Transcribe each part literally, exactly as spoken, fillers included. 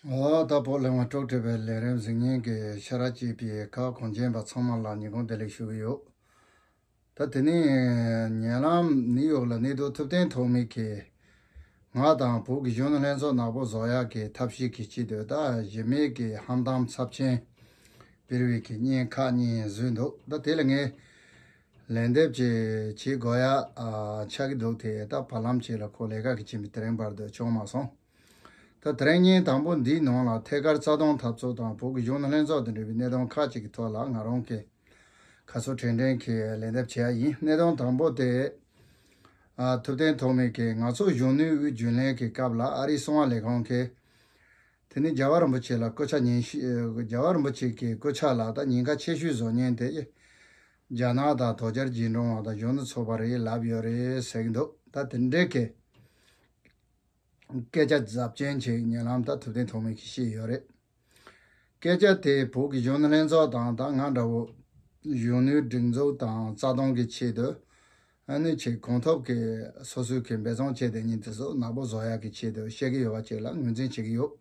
འོ་ད་བོད་གླེང་བ་དཀྲོག་བྲལ་བའི་ལས་རིམ་གཟིགས་མཁན་གྱི་ཤ་ར་གཅིག་པའི་ཁ་གོང་ཆེན་པ་ཚང་མ་ལ་ཉིན་གུང་བདེ་ལེགས་ཞུ་གི་ཡོད། ད་དེ་ནས་ཉེ་ལམ་ནིའུ་ཡོག་ལ་གནས་སྡོད་ཐུབ་བསྟན་ཐོགས་མེད་ཀྱིས་ང་དང་བོད་ཀྱི་གཞོན་ནུ་ལྷན་ཚོགས་ནག་པོ་བཟོ་ཡག་གི་ཐབས་ཤེས་ཀྱི་ཆེད་དུ་ད་གཞི་མེད་ཀྱི་ཧམ་གཏམ་ཚབས་ཆེན་སྤེལ་བའི་གི་བརྙན་ཁག་གཉིས་བཟོས་འདུག་ད་དེ་ལ་ངས་ལན་འདེབས་ཅིག་བྱེད་དགོས་ཡ་ཨ་ཆགས་ཀྱི་འདུག་དེ་ད་བར་ལམ་ཅིག་ལ་ཁོ་ལས་ཀ་གི་ཕྱིན་པའི་དེ་རིང་བར་དུ་བྱུང་མ་སོང་། ད་དེ་རིང་བརྙན་དང་པོ་འདིའི་ནང་ལ་ཐད་ཀར་རྩ་དོན་འཐབ་རྩོད་དང་བོད་ཀྱི་གཞོན་ནུ་ལྷན་ཚོགས་དང་འབྲེལ་བའི་གནད་དོན་ཁག་ཅིག་གི་ཐོག་ལ་ང་རང་གི་ཁ་ཚོ་དྲན་དྲན་གྱིས་ལན་འདེབས་བྱེད་ཡ་ཡིན། གནད་དོན་དང་པོ་དེ་ཨ་ཐུབ་བསྟན་ཐོགས་མེད་ཀྱིས་ང་ཚོ་གཞོན་ནུའི་དབུས་རྒྱུན་ལས་ཀྱི་སྐབས་ལ་ཨ་རིའི་གསང་བ་ལས་ཁང་གིས་དེ་ནི་རྒྱལ་བ་རིན་པོ་ཆེ་ལ་སྐུ་ཕྱག་ཉིན་ཤས་རྒྱལ་བ་རིན་པོ་ཆེ་གི་སྐུ་ཕྱག་ལ་ད་ཉེན་ཁ་ཆེ་ཤོས་བཟོ་མཁན་དེ་རྒྱ་ནག་དང་དོལ་རྒྱལ་རྗེས་འབྲང་བ་དང་གཞོན་ནུ་ཚོགས་པ་རེད་ལབ་ཡོད་རེད་ཟེར་གྱི་འདུག་ད་དེ་འདྲའི་གི་སྐད་ཆ་ཚབས་ཆེན་ཞིག་ཉེ་ལམ་ད་ཐུབ་བསྟན་ཐོགས་མེད་ཀྱིས་བཤད་ཡོད་རེད། སྐད་ཆ་དེ་བོད་ཀྱི་གཞོན་ནུ་ལྷན་ཚོགས་དང་ད་ང་འདྲ་བོ་གཞོན་ནུའི་སྒྲིག་འཛུགས་དང་རྩ་དོན་གྱི་ཆེད་དུ་ཨ་ནི་ཆེས་གོང་ཐོབ་ཀྱི་སོ་སོའི་གི་འབད་བརྩོན་བྱས་ཏེ་ཉིན་དེ་ཚོ་ནག་པོ་བཟོ་ཡག་གི་ཆེད་དུ་བཤད་ཀྱི་ཡོད་པ་ཅིག་ལ་ངོས་འཛིན་བྱེད་ཀྱི་ཡོད།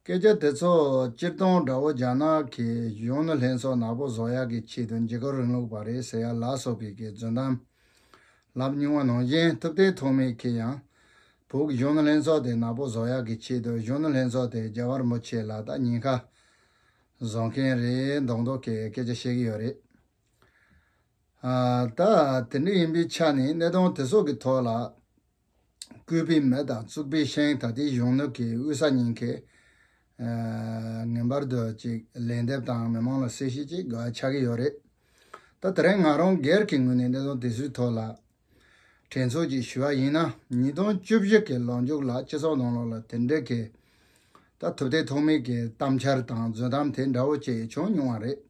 སྐད་ཆ་དེ་ཚོ་སྤྱིར་བཏང་དགྲ་བོ་རྒྱ་ནག་གིས་གཞོན་ནུ་ལྷན་ཚོགས་ནག་པོ་བཟོ་ཡག་གི་ཆེད་དུ་འཇིགས་སྐུལ་རིང་ལུགས་པ་རེད་ཟེར་ཡ་ལ་སོགས་པའི་གི་རྫུན་གཏམ་ལབ་མྱོང་བ་ནང་བཞིན་ཐུབ་བསྟན་ཐོགས་མེད་ཀྱིས་ཡང་བོད་ཀྱི་གཞོན་ནུ་ལྷན་ཚོགས་དེ་ནག་པོ་བཟོ་ཡག་གི་ཆེད་དུ་གཞོན་ནུ་ལྷན་ཚོགས་དེ་རྒྱལ་བ་རིན་པོ་ཆེ་ལ་ད་ཉེན་ཁ་བཟོ་མཁན་རེད་མདོག་མདོག་གི་སྐད་ཆ་བཤད་ཀྱི་ཡོད་རེད། ཨ་ད་དེ་འདྲ་ཡིན་པའི་ཆ་ནས་གནད་དོན་དེ་ཚོ་གི་ཐོག་ལ་སྐུད་པའི་མེ་དང་བཙུགས་པའི་ཤིང་ད་ལྟའི་གཞོན་ནུ་གི་དབུས་ས་ཉིན་གྱི་ངེས་པར་དུ་ཅིག་ལན་འདེབས་དང་མི་མང་ལ་གསལ་བཤད་ཅིག་དགོས་ཡ་ཆགས་ཀྱི་ཡོད་རེད། ད་དེ་རིང་ང་རང་སྒེར་གྱི་ངོས་ནས་གནད་དོན་དེ་ཚོའི་ཐོག་ལ་དྲན་གསོ་ཅིག་ཞུ་བ་ཡིན་ན། ཉིས་སྟོང་བཅུ་བཞི་གི་ལོ་མཇུག་ལ་སྤྱི་ཚོགས་ནང་ལོགས་ལ་དེ་འདྲའི་གི་ད་ཐུབ་བསྟན་ཐོགས་མེད་ཀྱི་གཏམ་འཆལ་དང་རྫུན་གཏམ་དེ་འདྲ་བོ་ཅིག་བྱུང་མྱོང་བ་རེད།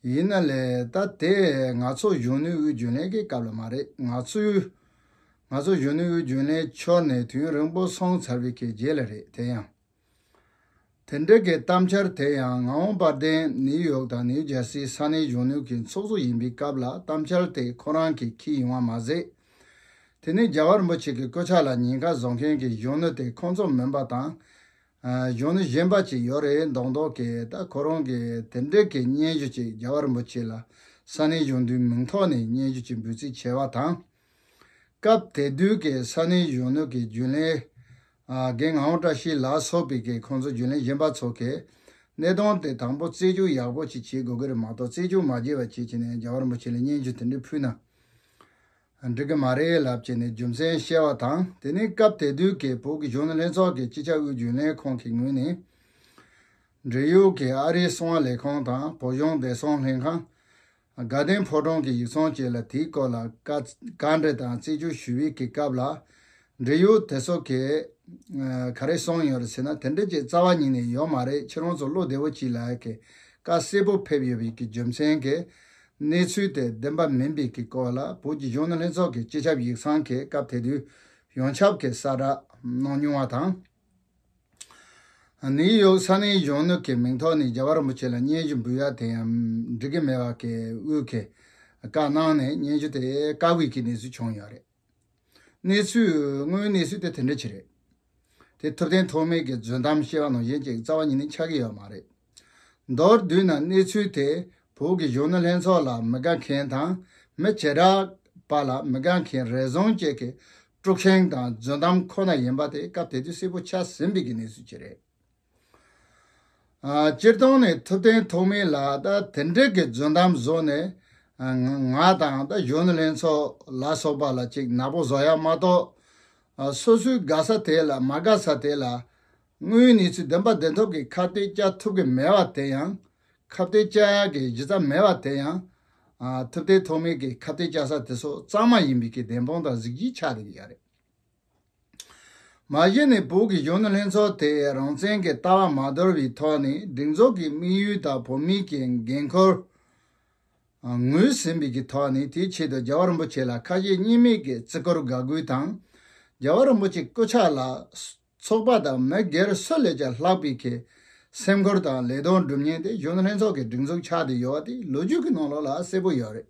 ཡིན་ན་ལས་ད་དེ་ང་ཚོ་གཞོན་ནུའི་དབུས་རྒྱུན་ལས་ཀྱི་སྐབས་ལ་མ་རེད། ང་ཚོའི་ང་ཚོ་གཞོན་ནུའི་དབུས་རྒྱུན་ལས་འཁྱོར་ནས་དུས་ཡུན་རིང་པོ་སོང་ཚར་བའི་གི་རྗེས་ལ་རེད། དེ་ཡང་དེ་འདྲ་གི་གཏམ་འཆལ་དེ་ཡང་མངའ་དབང་དཔལ་ལྡན་ནིའུ་ཡོག་དང་ནིའུ་ཇར་སིའི་ས་གནས་གཞོན་ནུ་གི་ཚོགས་གཙོ་ཡིན་པའི་སྐབས་ལ་གཏམ་འཆལ་དེ་ཁོ་རང་གིས་འཁྱེར་ཡོང་བ་མ་ཟད། དེ་ནས་རྒྱལ་བ་རིན་པོ་ཆེ་གི་སྐུ་ཕྱག་ལ་ཉེན་ཁ་བཟོ་མཁན་གྱི་གཞོན་ནུ་དེ་ཁོང་ཚོ་མིན་པ་དང་། ཨ་གཞོན་ནུ་གཞན་པ་ཅིག་ཡོད་རེད་མདོག་མདོག་གི་ད་ཁོ་རང་གིས་དེ་འདྲའི་གི་སྙན་ཞུ་ཅིག་རྒྱལ་བ་རིན་པོ་ཆེ་ལ་ས་གནས་གཞོན་ནུའི་མིང་ཐོག་ནས་སྙན་ཞུ་ཅིག་འབུལ་རྩིས་བྱས་པ་དང་། སྐབས་དེ་དུས་ཀྱི་ས་གནས་གཞོན་ནུ་གི་རྒྱུན་ལས་ཨ་རྒན་ངག་དབང་བཀྲ་ཤིས་ལ་སོགས་པའི་གི་ཁོང་ཚོ་རྒྱུན་ལས་གཞན་པ་ཚོ་གིས་གནད་དོན་དེ་དང་པོ་རྩད་གཅོད་ཡག་པོ་ཅིག་བྱེད་དགོས་ཀྱི་རེད་མ་གཏོགས་རྩད་གཅོད་མ་བྱས་པ་བྱེད་ཀྱི་ནས་རྒྱལ་བ་རིན་པོ་ཆེ་ལ་སྙན་ཞུ་དེ་འདྲ་ཕུལ་ན། འགྲིག་གི་མ་རེད་ལབ་བྱས་ནས་རྒྱུ་མཚན་བཤད་པ་དང་། དེ་ནས་སྐབས་དེ་དུས་ཀྱི་བོད་ཀྱི་གཞོན་ནུ་ལྷན་ཚོགས་ཀྱི་སྤྱི་ཁྱབ་དབུས་རྒྱུན་ལས་ཁང་གི་ངོས་ནས་འབྲེལ་ཡོད་ཀྱི་ཨ་རིའི་གསང་བ་ལས་ཁང་དང་བོད་གཞུང་བདེ་སྲུང་ལྷན་ཁང་། དགའ་ལྡན་ཕོ་བྲང་གི་ཡིག་ཚང་བཅས་ལ་དེའི་སྐོར་ལ་བཀའ་བཀའ་འདྲི་དང་རྩད་གཅོད་ཞུ་བའི་གི་སྐབས་ལ་འབྲེལ་ཡོད་དེ་ཚོ་གིས་ག་རེ་གསུངས་ཡོད་རེད་ཟེར་ན། དེ་འདྲ་ཅིག་རྩ་བ་ཉིད་ནས་ཡོད་མ་རེད། ཁྱེད་རང་ཚོ་བློ་བདེ་བོ་བྱས་ལབ་ཡ་གི་བཀའ་གསལ་པོ་ཕེབས་ཡོད་པའི་གི་རྒྱུ་མཚན་གྱིས། གནས་ཚུལ་དེ་བདེན་པ་མིན་པའི་གི་སྐོར་ལ་བོད་ཀྱི་གཞོན་ནུ་ལྷན་ཚོགས་ཀྱི་སྤྱི་ཁྱབ་ཡིག་ཚང་གིས་སྐབས་དེ་དུས་ཡོངས་ཁྱབ་ཀྱི་གསལ་བསྒྲགས་གནང་མྱོང་བ་དང་། ནིའུ་ཡོག་ས་གནས་གཞོན་ནུ་གི་མིང་ཐོག་ནས་རྒྱལ་བ་རིན་པོ་ཆེ་ལ་སྙན་ཞུ་འབུལ་ཡ་དེ་ཡང་འགྲིག་གི་མེད་པ་གི་དབུས་ཀྱི་བཀའ་གནང་ནས་སྙན་ཞུ་དེ་བཀག་པའི་གི་གནས་ཚུལ་བྱུང་ཡོད་རེད། གནས་ཚུལ་དངོས་གནས་ཚུལ་དེ་དེ་འདྲ་ཅིག་རེད། དེ་ཐུབ་བསྟན་ཐོགས་མེད་ཀྱི་རྫུན་གཏམ་བཤད་པ་ནང་བཞིན་ཅིག་རྩ་བ་ཉིད་ནས་ཆགས་ཀྱི་ཡོད་མ་རེད། མདོར་བསྡུས་ན་གནས་ཚུལ་དེ་བོད་ཀྱི་གཞོན་ནུ་ལྷན་ཚོགས་ལ་མི་དགའ་མཁན་དང་མི་བྱེ་བྲག་པ་ལ་མི་དགའ་མཁན་རེ་ཟུང་བཅས་ཀྱི་དཀྲུག་ཤིང་དང་རྫུན་གཏམ་ཁོ་ན་ཡིན་པ་དེ་སྐབས་དེ་དུས་གསལ་པོ་ཆགས་ཟིན་པའི་གི་གནས་ཚུལ་ཅིག་རེད། ཨ་སྤྱིར་བཏང་ནས་ཐུབ་བསྟན་ཐོགས་མེད་ལ་ད་དེ་འདྲའི་གི་རྫུན་གཏམ་བཟོ་ནས་ཨ་ང་ང་དང་ད་གཞོན་ནུ་ལྷན་ཚོགས་ལ་སོགས་པ་ལ་ཅིག་ནག་པོ་བཟོ་ཡ་མ་གཏོགས། ཨ་སོ་སོའི་དགའ་ས་དེ་ལ་མ་དགའ་ས་དེ་ལ་དངོས་ཡོད་གནས་ཚུལ་བདེན་པ་བདེན་ཐོབ་ཀྱི་ཁ་གཏད་བཅག་ཐུབ་ཀྱི་མེད་པ་དེ་ཡང་། ཁ་གཏད་བཅག་ཡ་གི་གཞི་རྩ་མེད་པ་དེ་ཡང་། ཨ་ཐུབ་བསྟན་ཐོགས་མེད་ཀྱི་ཁ་གཏད་བཅག་ས་དེ་ཚོ་གཙང་མ་ཡིན་པའི་གི་བདེན་དཔང་དང་གཟིགས་གཞི་ཆགས་བསྡད་ཀྱི་ཡོད་རེད། མ་གཞི་ནས་བོད་ཀྱི་གཞོན་ནུ་ལྷན་ཚོགས་དེ་རང་བཙན་གྱི་ལྟ་བ་མ་དོར་བའི་ཐོག་ནས་སྒྲིག་འཛུགས་ཀྱི་དམིགས་ཡུལ་དང་བོད་མིའི་གི་འགན་ཁུར་ངོས་ཟིན་པའི་གི་ཐོག་ནས་དེའི་ཆེད་དུ་རྒྱལ་བ་རིན་པོ་ཆེ་ལ་ཁ་ཞེ་གཉིས་མེད་ཀྱི་བརྩི་བཀུར་དགའ་གུས་དང་། རྒྱལ་བ་རིན་པོ་ཆེ་སྐུ་ཕྱག་ལ་ཚོགས་པ་དང་མི་སྒེར་སུ་ལས་ཀྱང་ལྷག་པའི་གི་སེམས་ཁུར་དང་ལས་དོན་སྒྲུབ་མཁན་དེ་གཞོན་ནུ་ལྷན་ཚོགས་ཀྱི་སྒྲིག་འཛུགས་ཆགས་བསྡད་ཡོད་པ་དེ་ལོ་རྒྱུས་ཀྱི་ནང་ལོགས་ལ་གསལ་པོ་ཡོད་རེད།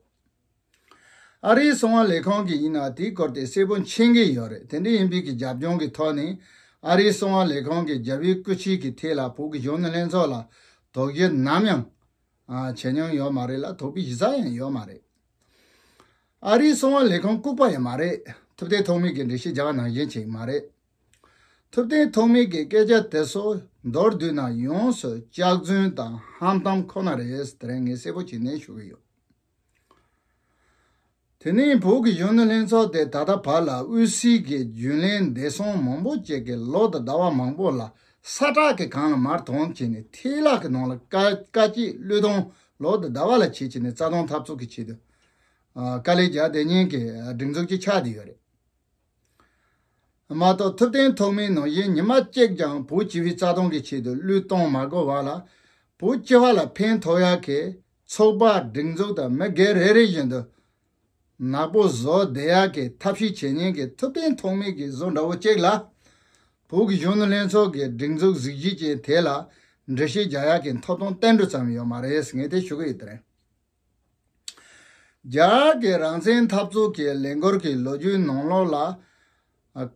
ཨ་རིའི་གསང་བ་ལས་ཁང་གིས་ཡིན་ན་དེའི་སྐོར་དེ་གསལ་པོ་མཁྱེན་གྱི་ཡོད་རེད། དེ་འདྲ་ཡིན་པའི་གི་རྒྱབ་ལྗོངས་ཀྱི་ཐོག་ནས་ ཨ་རིའི་གསང་བ་ལས་ཁང་གི་རྒྱལ་བའི་སྐུ་ཕྱྭ་གི་ཐད་ལ་བོད་ཀྱི་གཞོན་ནུ་ལྷན་ཚོགས་ལ་དོགས་གཞི་ནམ་ཡང་ཨ་བྱེད་མྱོང་ཡོད་མ་རེད་ལ། དོགས་པའི་གཞི་རྩ་ཡང་ཡོད་མ་རེད། ཨ་རིའི་གསང་བ་ལས་ཁང་ལྐུགས་པ་ཡང་མ་རེད། ཐུབ་བསྟན་ཐོགས་མེད་ཀྱིས་འགྲེལ་བཤད་རྒྱག་པ་ནང་བཞིན་ཅིག་མ་རེད། ཐུབ་བསྟན་ཐོགས་མེད་ཀྱི་སྐད་ཆ་དེ་ཚོ་མདོར་བསྡུས་ན་ཡོངས་སུ་སྐྱག་རྫུན་དང་ཧམ་གཏམ་ཁོ་ན་རེད། དེ་རིང་ངས་གསལ་པོ་བྱས་ནས་ཞུ་གི་ཡོད། དེ་ནས་བོད་ཀྱི་གཞོན་ནུ་ལྷན་ཚོགས་དེ་ད་ལྟ་བར་ལ་དབུས་སའི་གི་རྒྱུན་ལས་བདེ་སྲུང་མང་པོ་ཅིག་གིས་ལོ་དང་ཟླ་བ་མང་པོ་ལ་ས་བྲག་གི་སྒང་ལ་མར་དོན་བྱས་ནས་ཐིག་ལག་གི་ནང་ལ་དཀའ་དཀའ་སྤྱད་བློས་གཏོང་ལོ་དང་ཟླ་བ་ལ་བྱེད་བྱས་ནས་རྩ་དོན་འཐབ་རྩོད་ཀྱི་ཆེད་དུ་ཨ་དཀའ་ལས་རྒྱག་བསྡད་མཁན་གྱི་སྒྲིག་འཛུགས་ཅིག་ཆགས་བསྡད་ཡོད་རེད། མ་གཏོགས་ཐུབ་བསྟན་ཐོགས་མེད་ནང་བཞིན་ཉི་མ་གཅིག་ཀྱང་བོད་སྤྱི་པའི་རྩ་དོན་གྱི་ཆེད་དུ་བློས་གཏོང་མ་དགོས་པ་ལ། བོད་སྤྱི་པ་ལ་ཕན་ཐོགས་ཡག་གི་ཚོགས་པ་སྒྲིག་འཛུགས་དང་མི་སྒེར་རེ་རེ་བཞིན་དུ་ནག་པོ་བཟོ་བསྡད་ཡག་གི་ཐབས་ཤེས་བྱེད་མཁན་གྱི་ཐུབ་བསྟན་ཐོགས་མེད་ཀྱི་བཟོ་འདྲ་བོ་གཅིག་ལ། བོད་ཀྱི་གཞོན་ནུ་ལྷན་ཚོགས་ཀྱི་སྒྲིག་འཛུགས་གཟི་བརྗིད་ཅན་དེ་ལ་འགྲེལ་བཤད་རྒྱག་ཡག་གི་མཐོང་སྣང་ཏིལ་འབྲུ་ཙམ་ཡོད་མ་རེད། ངས་དེ་ཞུ་གི་ཡོད་དེ་རེད། རྒྱ་གར་གྱི་རང་བཙན་འཐབ་རྩོད་ཀྱི་ལས་འགུལ་གྱི་ལོ་རྒྱུས་ནང་ལོགས་ལ།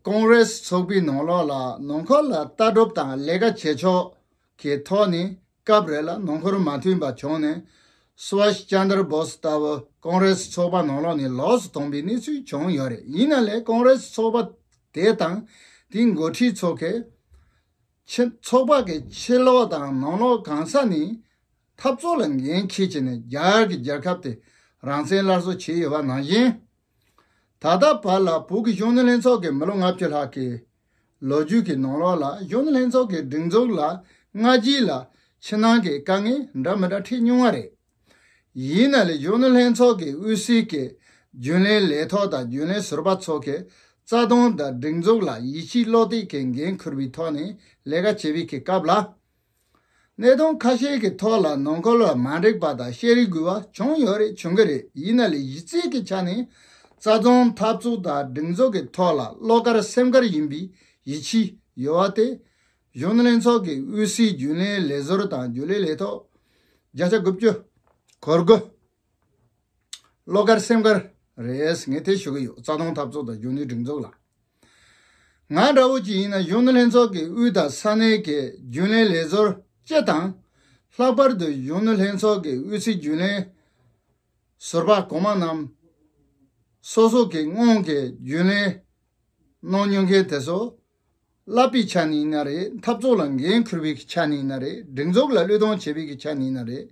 ཀོང་རེས་ཚོགས་པའི་ནང་ལོགས་ལ་ནང་ཁུལ་ལ་ལྟ་གྲུབ་དང་ལས་ཀ་བྱེད་ཕྱོགས་ཀྱི་ཐོག་ནས་སྐབས་རེ་ལ་ནང་ཁུལ་མ་མཐུན་པ་བྱུང་ནས། སུ་བྷཱཤ་ཅན་དར་བྷོ་སི་ལྟ་བུ་ཀོང་རེས་ཚོགས་པ་ནང་ལོགས་ནས་ལོགས་སུ་ཐོན་པའི་གནས་ཚུལ་བྱུང་ཡོད་རེད། ཡིན་ན་ལས་ཀོང་རེས་ཚོགས་པ་དེ་དང་དེའི་འགོ་ཁྲིད་ཚོ་གིས། ཕྱི་ཚོགས་པ་གི་ཕྱི་ལོགས་དང་ནང་ལོགས་གང་ས་ནས་འཐབ་རྩོད་ལ་འགན་འཁྱེར་བྱས་ནས་རྒྱ་གར་གྱི་རྒྱལ་ཁབ་དེ་རང་བཙན་སླར་གསོ་བྱས་ཡོད་པ་ནང་བཞིན། ད་ལྟ་བར་ལ་བོད་ཀྱི་གཞོན་ནུ་ལྷན་ཚོགས་ཀྱི་མི་ལོ་ལྔ་བཅུ་ལྷག་གི་ལོ་རྒྱུས་ཀྱི་ནང་ལོགས་ལ་གཞོན་ནུ་ལྷན་ཚོགས་ཀྱི་སྒྲིག་འཛུགས་ལ་སྔ་རྗེས་ལ་ཕྱི་ནང་གི་དཀའ་ངལ་འདྲ་མི་འདྲ་འཕྲད་མྱོང་བ་རེད། ཡིན་ན་ལས་གཞོན་ནུ་ལྷན་ཚོགས་ཀྱི་དབུས་སའི་གི་རྒྱུན་ལས་ལས་ཐོག་དང་རྒྱུན་ལས་ཟུར་པ་ཚོ་གི་རྩ་དོན་དང་སྒྲིག་འཛུགས་ལ་ཡིད་ཆེས་བློ་གཏད་ཀྱི་འགན་འཁུར་བའི་ཐོག་ནས་ལས་ཀ་བྱེད་པའི་གི་སྐབས་ལ། གནད་དོན་ཁ་ཤས་ཀྱི་ཐོག་ལ་ནང་ཁུལ་ལ་མ་འགྲིག་པ་དང་བཤད་རེས་དགོས་པ་བྱུང་ཡོད་རེད། བྱུང་གི་རེད། ཡིན་ན་ལས་གཞི་རྩའི་གི་ཆ་ནས་རྩ་དོན་འཐབ་རྩོད་དང་སྒྲིག་འཛུགས་ཀྱི་ཐོག་ལ་བློ་དཀར་སེམས་དཀར་ཡིན་པའི་ཡིད་ཆེས་ཡོད་པ་དེ། གཞོན་ནུ་ལྷན་ཚོགས་ཀྱི་དབུས་སའི་རྒྱུན་ལས་ལས་ཟུར་དང་རྒྱུན་ལས་ལས་ཐོག་བརྒྱ་ཆ་དགུ་བཅུ་གོ་དགུ་བློ་དཀར་སེམས་དཀར་རེད། ངས་དེ་ཞུ་གི་ཡོད། རྩ་དོན་འཐབ་རྩོད་དང་གཞོན་ནུའི་སྒྲིག་འཛུགས་ལ། ང་འདྲ་བོ་ཅིག་ཡིན་ན་གཞོན་ནུ་ལྷན་ཚོགས་ཀྱི་དབུས་དང་ས་གནས་ཀྱི་རྒྱུན་ལས་ལས་ཟུར་སྤྱི་དང་། ལྷག་པར་དུ་གཞོན་ནུ་ལྷན་ཚོགས་ཀྱི་དབུས་སའི་རྒྱུན་ལས་ཟུར་པ་གོང་མ་རྣམས་སོ་སོ་གི་སྔོན་གྱི་རྒྱུན་ལས་གནང་མྱོང་མཁན་དེ་ཚོ་བསླབ་པའི་ཆ་ནས་ཡིན་ན་རེད། འཐབ་རྩོད་ལ་འགན་འཁུར་བའི་ཆ་ནས་ཡིན་ན་རེད། སྒྲིག་འཛུགས་ལ་བློས་གཏོང་བྱེད་པའི་ཆ་ནས་ཡིན་ན་རེད།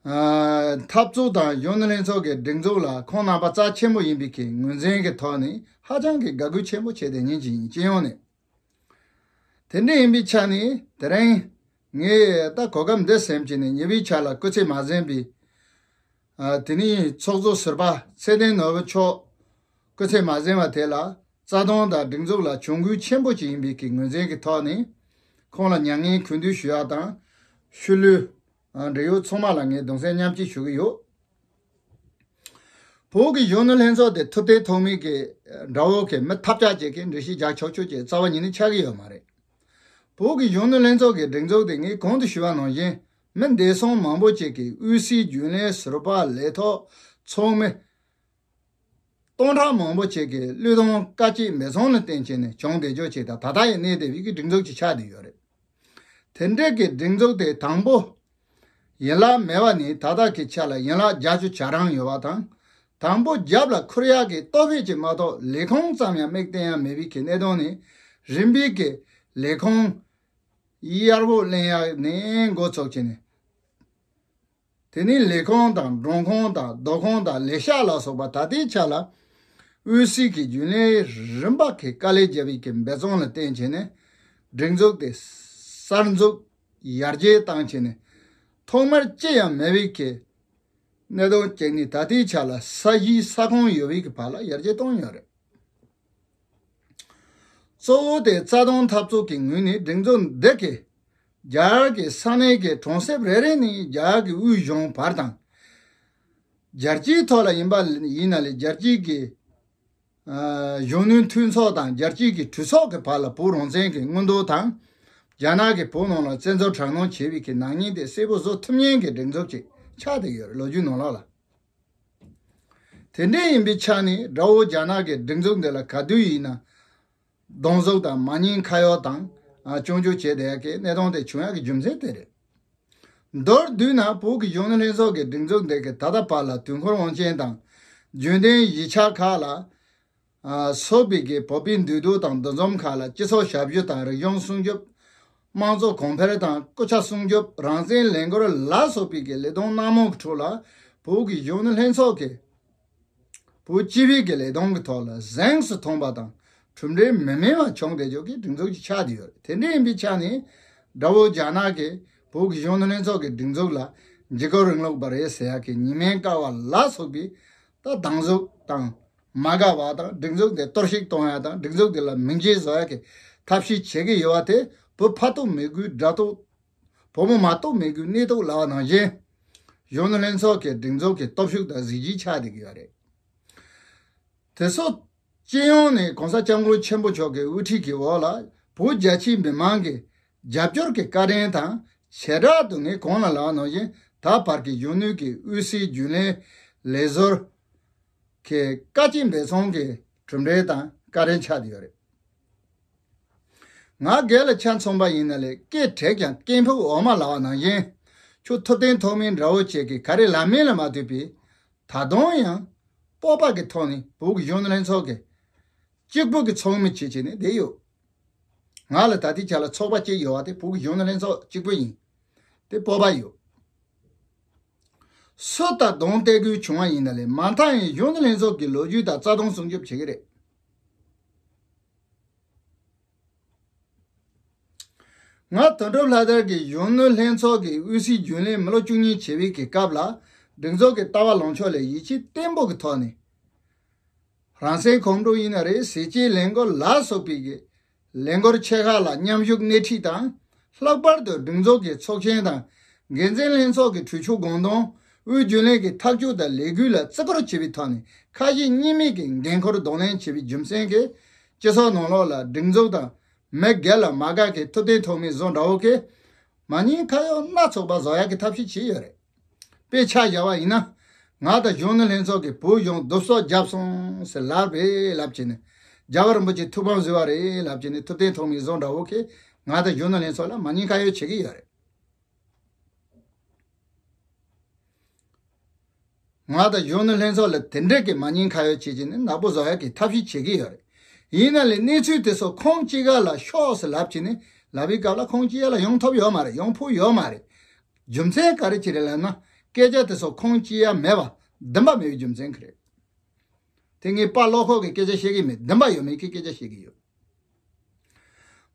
ཨ། འཐབ་རྩོད་དང་གཞོན་ནུ་ལྷན་ཚོགས་ཀྱི་སྒྲིག་འཛུགས་ལ་ཁོང་རྣམ་པ་རྩ་ཆེན་པོ་ཡིན་པའི་གི་ངོས་འཛིན་གྱི་ཐོག་ནས་ཧ་ཅང་གི་དགའ་གུས་ཆེན་པོ་བྱེད་བསྡད་མཁན་ཅིག་ཡིན། སྤྱི་ཡོངས་ནས། དེ་འདྲ་ཡིན་པའི་ཆ་ནས་དེ་རིང་ངས་ད་གོ་སྐབས་འདི་ཟིན་བྱས་ནས་ཉེ་བའི་ཆར་ལ་སྐུ་ཚེ་མ་ཟིན་པའི། ཨ། དེ་ནས་ཚོགས་གཙོ་ཟུར་པ་ཚེ་བརྟན་ནོར་བུ་མཆོག་སྐུ་ཚེ་མ་ཟིན་པ་དེ་ལ་རྩ་དོན་དང་སྒྲིག་འཛུགས་ལ་གྱོང་གུད་ཆེན་པོ་ཅིག་ཡིན་པའི་གི་ངོས་འཛིན་གྱི་ཐོག་ནས་ཁོང་ལ་མྱ་ངན་གུས་འདུད་ཞུ་ཡག་དང་། ཤུལ་ལུས་འབྲེལ་ཡོད་ཚང་མ་ལ་ངས་གདུང་སེམས་མཉམ་སྐྱེད་ཞུ་གི་ཡོད། བོད་ཀྱི་གཞོན་ནུ་ལྷན་ཚོགས་དེ་ཐུབ་བསྟན་ཐོགས་མེད་ཀྱི་དགྲ་བོ་གི་མི་ཐབས་ཆག་ཅིག་གིས་འགྲེལ་བཤད་རྒྱག་ཆོག་ཆོག་ཅིག་རྩ་བ་ཉིད་ནས་ཆགས་ཀྱི་ཡོད་མ་རེད། བོད་ཀྱི་གཞོན་ནུ་ལྷན་ཚོགས་ཀྱི་སྒྲིག་འཛུགས་དེ་ངས་གོང་དུ་ཞུས་པ་ནང་བཞིན་མི་བདེ་སྲུང་མང་པོ་ཅིག་གིས་དབུས་སའི་རྒྱུན་ལས་ཟུར་པ་ལས་ཐོག་ཚོགས་མི་སྟོང་ཕྲག་མང་པོ་ཅིག་གིས་བློས་གཏོང་དཀའ་སྤྱད་མེད་སོང་ལ་བརྟེན་བྱས་ནས་བྱུང་བསྡད་ཆོག་ཅིག་དང་ད་ལྟ་ཡང་གནས་བསྡད་པའི་གི་སྒྲིག་འཛུགས་ཅིག་ཆགས་བསྡད་ཡོད་རེད། དེ་འདྲའི་གི་སྒྲིག་འཛུགས་དེ་དང་པོ་ཡན་ལག་མེད་པ་ནས་ད་ལྟ་གི་ཆ་ལ་ཡན་ལག་བརྒྱད་ཅུ་གྱ་གྲངས་ཡོད་པ་དང་། དང་པོ་རྒྱབ་ལ་འཁུར་ཡག་གི་ལྟོ་ཕད་ཅིག་མ་གཏོགས་ལས་ཁུངས་ཙམ་ཡང་མིག་བསྟན་ཡག་མེད་པའི་གི་གནད་དོན་ནི་རིམ་པས་གི་ལས་ཁུངས་གཡར་པོ་ལེན་ཡག་ནས་འགོ་ཚུགས་བྱས་ནས། དེ་ནས་ལས་ཁུངས་དང་མགྲོན་ཁང་དང་སྡོད་ཁང་དང་ལས་ཤག་ལ་སོགས་པ་ད་ལྟའི་ཆ་ལ་དབུས་སའི་གི་རྒྱུན་ལས་རིམ་པ་གི་དཀའ་ལས་བརྒྱབ་པའི་གི་འབད་བརྩོན་ལ་བརྟེན་བྱས་ནས་སྒྲིག་འཛུགས་དེ་གསར་འཛུགས་ཡར་རྒྱས་བཏང་བྱས་ནས་ཐོག་མར་ཅི་ཡང་མེད་པའི་གི་གནད་དོན་བྱས་ནས་ད་ལྟའི་ཆ་ལ་ས་གཞི་ས་ཁོངས་ཡོད་པའི་གི་བར་ལ་ཡར་རྒྱས་བཏང་ཡོད་རེད། གཙོ་བོ་དེ་རྩ་དོན་འཐབ་རྩོད་ཀྱི་ངོས་ནས་སྒྲིག་འཛུགས་འདི་གིས་རྒྱ་གར་གྱི་ས་གནས་ཀྱི་གྲོང་གསེབ་རེ་རེ་ནས་རྒྱ་གར་གྱི་དབུས་གཞུང་བར་དང་། རྒྱལ་སྤྱིའི་ཐོག་ལ་ཡིན་པ་ཡིན་ན་ལས་རྒྱལ་སྤྱིའི་གི་ཨ་གཞོན་ནུའི་མཐུན་ཚོགས་དང་རྒྱལ་སྤྱིའི་གི་གྲོས་ཚོགས་ཀྱི་བར་ལ་བོད་རང་བཙན་གྱི་མངོན་འདོད་དང་། རྒྱ་ནག་གིས་བོད་ནང་ལ་བཙན་འཛུལ་དྲག་གནོན་བྱས་པའི་གི་ནག་ཉེས་དེ་གསལ་པོ་བཟོ་ཐུབ་མཁན་གྱི་སྒྲིག་འཛུགས་ཅིག་ཆགས་བསྡད་ཡོད་རེད། ལོ་རྒྱུས་ནང་ལོགས་ལ། དེ་འདྲ་ཡིན་པའི་ཆ་ནས་དགྲ་བོ་རྒྱ་ནག་གི་སྒྲིག་འཛུགས་འདི་ལ་ག་དུས་ཡིན་ན་ སྡོང་གཟུགས་དང་མ་ཉེས་ཁ་གཡོག་དང་སྐྱོན་བརྗོད་བྱས་བསྡད་ཡག་གི་གནད་དོན་དེ་བྱུང་ཡག་གི་རྒྱུ་མཚན་དེ་རེད། མདོར་བསྡུས་ན་བོད་ཀྱི་གཞོན་ནུ་ལྷན་ཚོགས་ཀྱི་སྒྲིག་འཛུགས་འདི་གི་ད་ལྟ་བར་ལ་དུས་འཁོར་དབང་ཆེན་དང་རྒྱུན་ལྡན་གཞིས་ཆགས་ཁག་ལ་སོགས་པའི་གི་བོད་པའི་འདུས་སྡོད་དང་འདུ་འཛོམས་ཁག་ལ་སྤྱི་ཚོགས་ཞབས་ཞུ་དང་རིག་གཞུང་སྲུང་སྐྱོབ། དམངས་གཙོ་གོང་འཕེལ་དང་སྐུ་ཚབ་སྲུང་སྐྱོབ། རང་བཙན་ལས་འགུལ་ལ་སོགས་པའི་གི་ལས་དོན་སྣ་མང་གི་ཁྲོད་ལ་བོད་ཀྱི་གཞོན་ནུ་ལྷན་ཚོགས་ཀྱིས་བོད་སྤྱི་པའི་གི་ལས་དོན་གྱི་ཐོག་ལ་གཟེངས་སུ་ཐོན་པ་དང་གྲུབ་འབྲས་མི་དམན་པ་བྱུང་བསྡད་ཆོག་གི་སྒྲིག་འཛུགས་ཅིག་ཆགས་བསྡད་ཡོད་རེད། དེ་འདྲ་ཡིན་པའི་ཆ་ནས་དགྲ་བོ་རྒྱ་ནག་གིས་བོད་ཀྱི་གཞོན་ནུ་ལྷན་ཚོགས་ཀྱི་སྒྲིག་འཛུགས་ལ་འཇིགས་སྐུལ་རིང་ལུགས་པ་རེད་ཟེར་ཡག་གི་ཉེས་མིང་བཀལ་བ་ལ་སོགས་པའི་ད་སྡང་ཟུག་དང་མ་དགའ་བ་དང་སྒྲིག་འཛུགས་དེ་གཏོར་བཤིག་གཏོང་ཡག་དང་སྒྲིག་འཛུགས་དེ་ལ་མིང་རྗེས་བཟོ་ཡག་གི་ཐབས་ཤེས་བྱེད་ཀྱི་ཡོད་པ་དེ་བོད་ཕ་ཐུག་མི་དགོས་དགྲ་ཐུག་བུ་མོ་མ་གཏོགས་མེད་དགོས་གནས་ཐུག་ལབ་པ་ནང་བཞིན། གཞོན་ནུ་ལྷན་ཚོགས་ཀྱི་སྒྲིག་འཛུགས་ཀྱི་སྟོབས་ཤུགས་དང་གཟི་བརྗིད་ཆགས་བསྡད་ཀྱི་ཡོད་རེད། དེ་ཚོ་སྤྱི་ཡོངས་ནས་གོང་ས་སྐྱབས་མགོན་ཆེན་པོ་མཆོག་གི་དབུ་ཁྲིད་ཀྱི་འོག་ལ་བོད་རྒྱ་ཆེའི་མི་མང་གི་རྒྱབ་སྐྱོར་གྱི་བཀའ་དྲིན་དང་། བྱེ་བྲག་ཏུ་ངས་གོང་ལ་ལབ་པ་ནང་བཞིན་ད་བར་གྱི་གཞོན་ནུ་གི་དབུས་སའི་རྒྱུན་ལས་ལས་ཟུར་གྱི་དཀའ་སྤྱད་འབད་བརྩོན་གྱི་གྲུབ་འབྲས་དང་བཀའ་དྲིན་ཆགས་བསྡད་ཡོད་རེད། ང་སྒེར་ལ་ཆ་མཚོན་པ་ཡིན་ན་ལས། སྐད་བྲེགས་ཀྱང་སྐད་ཕུག་འོ་མ་ལབ་པ་ནང་བཞིན། ཁྱོད་ཐུབ་བསྟན་ཐོགས་མེད་འདྲ་བོ་ཅིག་གིས་ག་རེ་ལབ་མིན་ལ་མ་ལྟོས་པའི། ད་དུང་ཡང་སྤོབས་པ་གི་ཐོག་ནས་བོད་ཀྱི་གཞོན་ནུ་ལྷན་ཚོགས་ཀྱི་གཅིག་པུ་གི་ཚོགས་མི་བྱེད་བྱས་ནས་བསྡད་ཡོད། ང་ལ་ད་ལྟའི་ཆ་ལ་ཚོགས་པ་གཅིག་ཡོད་པ་དེ་བོད་ཀྱི་གཞོན་ནུ་ལྷན་ཚོགས་གཅིག་པུ་ཡིན། དེ་སྤོབས་པ་ཡོད། སུ་དང་གདོང་གཏད་དགོས་བྱུང་བ་ཡིན་ན་ལས། མ་མཐའ་ཡང་གཞོན་ནུ་ལྷན་ཚོགས་ཀྱི་ལོ་རྒྱུས་དང་རྩ་དོན་སྲུང་སྐྱོབ་བྱེད་ཀྱི་རེད། ང་དོན་གྲུབ་ལྷ་དར་གྱིས་གཞོན་ནུ་ལྷན་ཚོགས་ཀྱི་དབུས་སའི་རྒྱུན་ལས་མི་ལོ་བཅུ་གཉིས་བྱེད་པའི་གི་སྐབས་ལ། སྒྲིག་འཛུགས་ཀྱི་ལྟ་བ་ལངས་ཕྱོགས་ལ་ཡིད་ཆེས་བརྟན་པོ་གི་ཐོག་ནས། རང་སའི་གོམ་བགྲོད་ཡིན་ན་རེད། ཟས་བཅད་ལས་འགུལ་ལ་སོགས་པའི་གི་ལས་འགུལ་ཆེ་ཁག་ལ་མཉམ་ཞུགས་སྣེ་ཁྲིད་དང་། ལྷག་པར་དུ་སྒྲིག་འཛུགས་ཀྱི་ཚོགས་ཆེན་དང་། འགན་འཛིན་ལྷན་ཚོགས་ཀྱི་གྲོས་ཆོད་དགོངས་དོན། དབུས་རྒྱུན་ལས་ཀྱི་ཐག་གཅོད་དང་ལས་འགུལ་ལ་བརྩི་བཀུར་བྱེད་པའི་ཐོག་ནས་ཁ་ཞེ་གཉིས་མེད་ཀྱི་འགན་ཁུར་གདོང་ལེན་བྱེད་པའི་རྒྱུ་མཚན་གྱིས། སྤྱི་ཚོགས་ནང་ལོགས་ལ་སྒྲིག་འཛུགས་དང་མི་སྒེར་ལ་མ་དགའ་མཁན་ཐུབ་བསྟན་ཐོགས་མེད་བཟོ་འདྲ་བོ་གིས་མ་ཉེས་ཁ་གཡོག་སྣ་ཚོགས་པ་བཟོ་ཡག་གི་ཐབས་ཤེས་བྱས་ཡོད་རེད། དཔེ་ཆ་བཞག་པ་ཡིན་ན། ང་དང་གཞོན་ནུ་ལྷན་ཚོགས་ཀྱིས་བོད་གཞུང་བསྡུ་གསོག་བརྒྱབ་སོང་ཟེར་ལབ་རེད་ལབ་བྱས་ནས། རྒྱལ་བ་རིན་པོ་ཆེ་ཐུགས་ཕམ་བཟོས་པ་རེད་ལབ་བྱས་ནས་ཐུབ་བསྟན་ཐོགས་མེད་བཟོ་འདྲ་བོ་གིས་ང་དང་གཞོན་ནུ་ལྷན་ཚོགས་ལ་མ་ཉེས་ཁ་གཡོག་བྱེད་ཀྱི་ཡོད་རེད། ང་དང་གཞོན་ནུ་ལྷན་ཚོགས་ལ་དེ་འདྲས་ཀྱི་མ་ཉེས་ཁ་གཡོག་བྱེད་ཀྱི་ནི་ནག་པོ་བཟོ་ཡག་གི་ཐབས་ཤེས་བྱེད་ཀྱི་ཡོད་རེད། ཡིན་ན་ལས་གནས་ཚུལ་དེ་ཚོ་ཁོང་གཅིག་ག་ལ་ཤོག་ཟེར་ལབ་བྱས་ནས་ལབ་པའི་སྐབས་ལ་ཁོང་གཅིག་ག་ལ་ཡོང་ཐུབ་ཡོད་མ་རེད། ཡོང་ཕོད་ཡོད་མ་རེད། རྒྱུ་མཚན་ག་རེ་བྱས་རེད་ལབ་ན། སྐད་ཆ་དེ་ཚོ་ཁོང་གཅིག་ག་མེད་པ་འདུན་པ་མེད་པའི་རྒྱུ་མཚན་གྱིས་རེད། དེ་ངས་པཱ་བློ་ཁོག་གི་སྐད་ཆ་བཤད་ཀྱི་མེད། འདུན་པ་ཡོད་མེད་ཀྱི་སྐད་ཆ་བཤད་ཀྱི་ཡོད།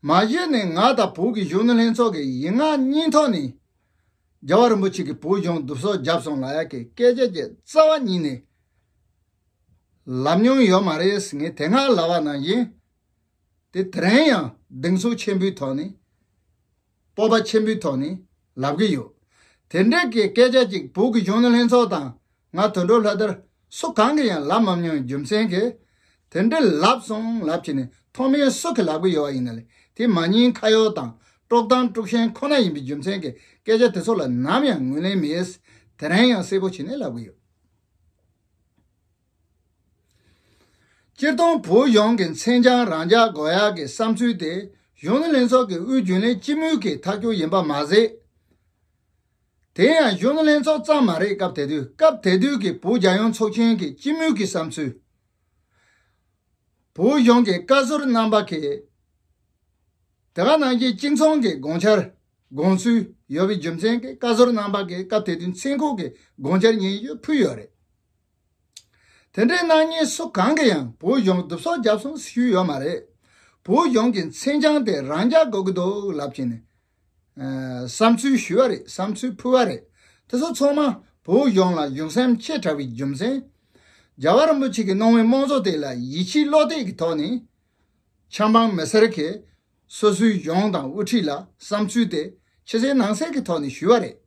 མ་གཞི་ནས་ང་དང་བོད་ཀྱི་གཞོན་ནུ་ལྷན་ཚོགས་ཀྱི་ཡིག་ངག་གཉིས་ཐོག་ནས་རྒྱལ་བ་རིན་པོ་ཆེ་གིས་བོད་གཞུང་བསྡུ་གསོག་བརྒྱབ་སོང་ལབ་ཡག་གི་སྐད་ཆ་གྱི་རྩ་བ་ཉིད་ནས་ལབ་མྱོང་ཡོད་མ་རེད། ངས་དེ་སྔ་ལབ་པ་ནང་བཞིན། དེ་དེ་རིང་ཡང་གདེང་ཚོད་ཆེན་པོའི་ཐོག་ནས། སྤོབས་པ་ཆེན་པོའི་ཐོག་ནས་ལབ་ཀྱི་ཡོད། དེ་འདྲའི་གི་སྐད་ཆ་ཅིག་བོད་ཀྱི་གཞོན་ནུ་ལྷན་ཚོགས་དང་ང་དོན་གྲུབ་ལྷ་དར་སུ་གང་གིས་ཡང་ལབ་མ་མྱོང་བའི་རྒྱུ་མཚན་གྱིས། དེ་འདྲ་ལབ་སོང་ལབ་བྱས་ནས་མཐོ་དམན་སུ་གིས་ལབ་ཀྱི་ཡོད་པ་ཡིན་ན་ལས། དེ་མ་ཉེས་ཁ་གཡོག་དང་དཀྲོག་གཏམ་དཀྲུག་ཤིང་ཁོ་ན་ཡིན་པའི་རྒྱུ་མཚན་གྱིས་སྐད་ཆ་དེ་ཚོ་ལ་ནམ་ཡང་ངོས་ལེན་མེད། དེ་རིང་ཡང་གསལ་པོ་བྱས་ནས་ལབ་ཀྱི་ཡོད། སྤྱིར་བཏང་བོད་གཞུང་གི་མཚན་བྱང་རང་འཇགས་དགོས་ཡག་གི་བསམ་ཚུལ་དེ་གཞོན་ནུ་ལྷན་ཚོགས་ཀྱི་དབུས་རྒྱུན་ལས་སྤྱི་མོས་ཀྱི་ཐག་གཅོད་ཡིན་པ་མ་ཟད། དེ་ཡང་གཞོན་ནུ་ལྷན་ཚོགས་ཙམ་མ་རེད། སྐབས་དེ་དུས་སྐབས་དེ་དུས་ཀྱི་བོད་རྒྱལ་ཡོངས་ཚོགས་ཆེན་གྱི་སྤྱི་མོས་ཀྱི་བསམ་ཚུལ། བོད་གཞུང་གི་བཀའ་ཟུར་རྣམ་པ་གིས། དེ་ག་ནང་བཞིན་གཅིག་མཚུངས་ཀྱི་དགོངས་འཆར་དགོངས་ཚུལ་ཡོད་པའི་རྒྱུ་མཚན་གྱིས་བཀའ་ཟུར་རྣམ་པ་གིས་སྐབས་དེ་དུས་མཚན་ཁུག་གི་དགོངས་འཆར་སྙན་ཞུ་ཕུལ་ཡོད་རེད། དེ་འདྲའི་གནང་མཁན་སུ་གང་གིས་ཡང་བོད་གཞུང་བསྡུ་གསོག་བརྒྱབ་སོང་ཞུས་ཡོད་མ་རེད། བོད་གཞུང་གི་མཚན་བྱང་དེ་རང་འཇགས་དགོས་ཀྱི་འདུག་ལབ་བྱས་ནས། ཨ། བསམ་ཚུལ་ཞུས་པ་རེད། བསམ་ཚུལ་ཕུལ་བ་རེད། དེ་ཚོ་ཚང་མ་བོད་གཞུང་ལ་གཞུང་སེམས་ཆེ་དྲགས་པའི་རྒྱུ་མཚན། རྒྱལ་བ་རིན་པོ་ཆེ་གིས་གནང་བའི་དམངས་གཙོ་དེ་ལ་ཡིད་ཆེས་བློ་གཏད་ཀྱི་ཐོག་ནས། ཆབ་འབངས་མི་སེར་གྱིས་སོ་སོའི་གཞུང་དང་དབུ་ཁྲིད་ལ་བསམ་ཚུལ་དེ་ཕྱི་གསལ་ནང་གསལ་གྱི་ཐོག་ནས་ཞུས་པ་རེད།